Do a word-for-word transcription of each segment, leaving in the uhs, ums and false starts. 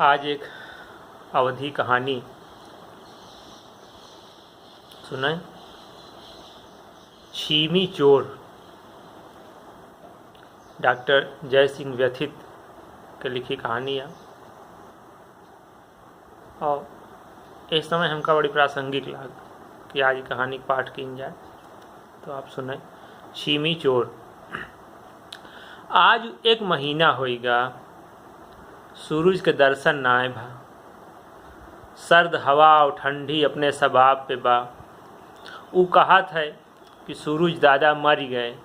आज एक अवधी कहानी सुने, छीमी चोर, डॉक्टर जय सिंह व्यथित के लिखी कहानी है। और इस समय हमका बड़ी प्रासंगिक लाग कि आज कहानी के पाठ कीन जाए। तो आप सुने, छीमी चोर। आज एक महीना होइगा, सूरज के दर्शन नाय भा। सर्द हवा और ठंडी अपने सबाब पे बा। ऊ कहत है कि सूरज दादा मर गए,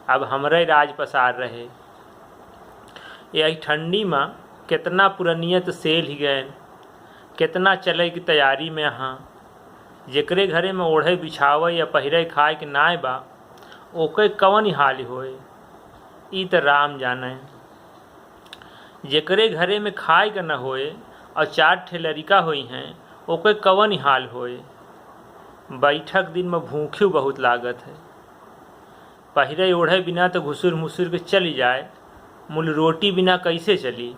अब हमरे राज पसार रहे। यही ठंडी में कितना पुरनियत सेल ही गए, कितना चले की तैयारी में हाँ। जेकरे घरे में ओढ़े बिछावे या पहिरे खाए के नाय बा, ओके कवन हाल होए, ई त राम जाने। जेकरे घरे में खाए के न होए और चार ठे लड़िका होई हैं, ओके कवन हाल होए। बैठक दिन में भूखियो बहुत लागत है। पहिरे ओढ़े बिना तो घुसुर मुसुर के चली जाए, मुल रोटी बिना कैसे चली?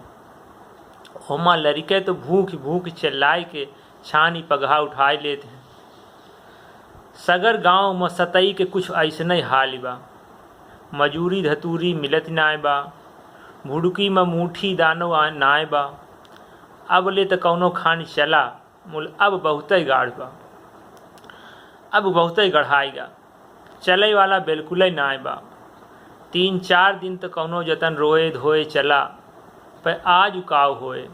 ओमा लड़िके तो भूख भूख चिल्लाए के छानी पगहा उठाए लेत हैं। सगर गांव में सतई के कुछ ऐसने हाल बा। मजूरी धतूरी मिलत नाय बा, भुड़की में मूठी दानो आ-, नाय बा। अब ले त कौनो खान चला, मुल अब बहुते गाढ़ बा, अब बहुते गढ़ाएगा। चले वाला बिल्कुल नाय बा। तीन चार दिन त कौनो जतन रोए धोए चला, पर आज उकाव होए।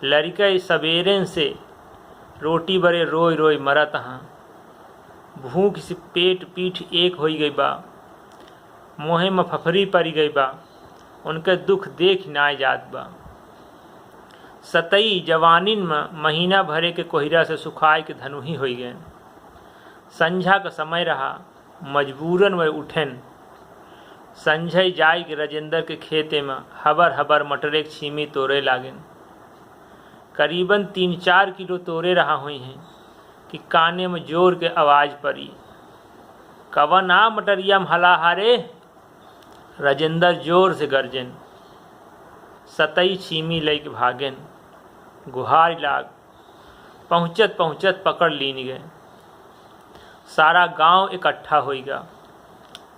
लड़िके सबेरन से रोटी बरे रोई रोई मरत हाँ। भूख से पेट पीठ एक होई गई बा, मुँहे में फफरी पड़ी गई बा। उनके दुख देख नाय जात बा। सतई जवानिन में महीना भरे के कोहिरा से सुखाए के धनुही होई गए। संझा का समय रहा, मजबूरन वह उठेन। संझय जाय के राजेंद्र के खेते में हबर हबर मटरे के छीमी तोरे लागेन। करीबन तीन चार किलो तोरे रहा हुई हैं कि काने में जोर के आवाज पड़ी, "कवन आ मटरिया में हला हारे?" राजेंद्र जोर से गर्जन। सतई छीमी लइके भागेन। गुहार लाग पहुँचत पहुँचत पकड़ लीन गए। सारा गांव इकट्ठा होइगा।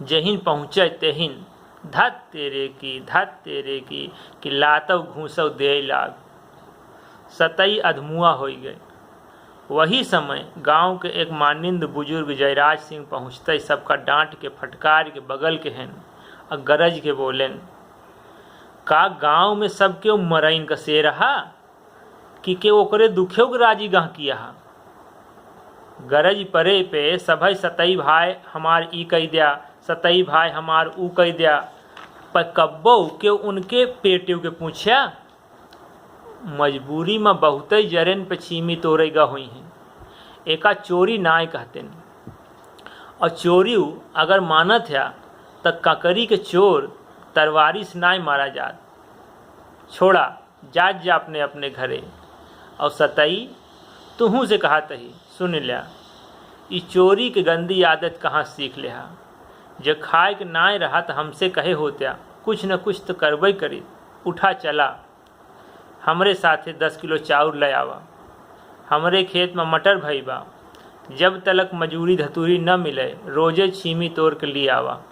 जहिन पहुँचे तेहिन धत तेरे की, धत तेरे की, कि लातव घूसव देय लाग। सतई अधमुआ होई गए। वही समय गांव के एक मानिंद बुजुर्ग जयराज सिंह पहुँचते सबका डांट के फटकार के बगल के हेन आ गरज के बोलेन, "का गांव में सबके मरइन का शेर हा?" कि के ओकरे दुखेव के राजी गहकिया हा। गरज परे पे सभई सतई भाई हमार ई कई द्या, सतई भाई हमार ऊ कई द्या, पर कब्बो के उनके पेटेव के पूछ्या। मजबूरी में बहुते जरेन पे छीमी तोरे गा हुई हैं। एका चोरी नाय कहतेन। और चोरी अगर मानत है, त ककरी के चोर तरवारी से नाय मारा जात। छोड़ा, जात जा अपने अपने घरे। और सतई, तुहू से कहत ही, सुन ल्या, ई चोरी के गंदी आदत कहाँ सीख लेहा? जे खाए के नाय रहा त हमसे कहे होत्या, कुछ न कुछ त करबे करी। उठा चला, हमरे साथे दस किलो चाउर ले आवा। हमरे खेत में मटर भई बा, जब तलक मजूरी धतूरी न मिले, रोजे छीमी तोर के ली आवा।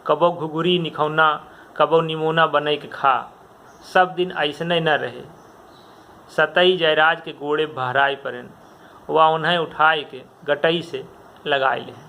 कबो घुघुरी निखौना, कबो निमोना बनई के खा। सब दिन अइसने न रहे। सतई जयराज के गोड़े बहराई परेन, वा उन्हें उठाए के गटई से लगाए लेहें।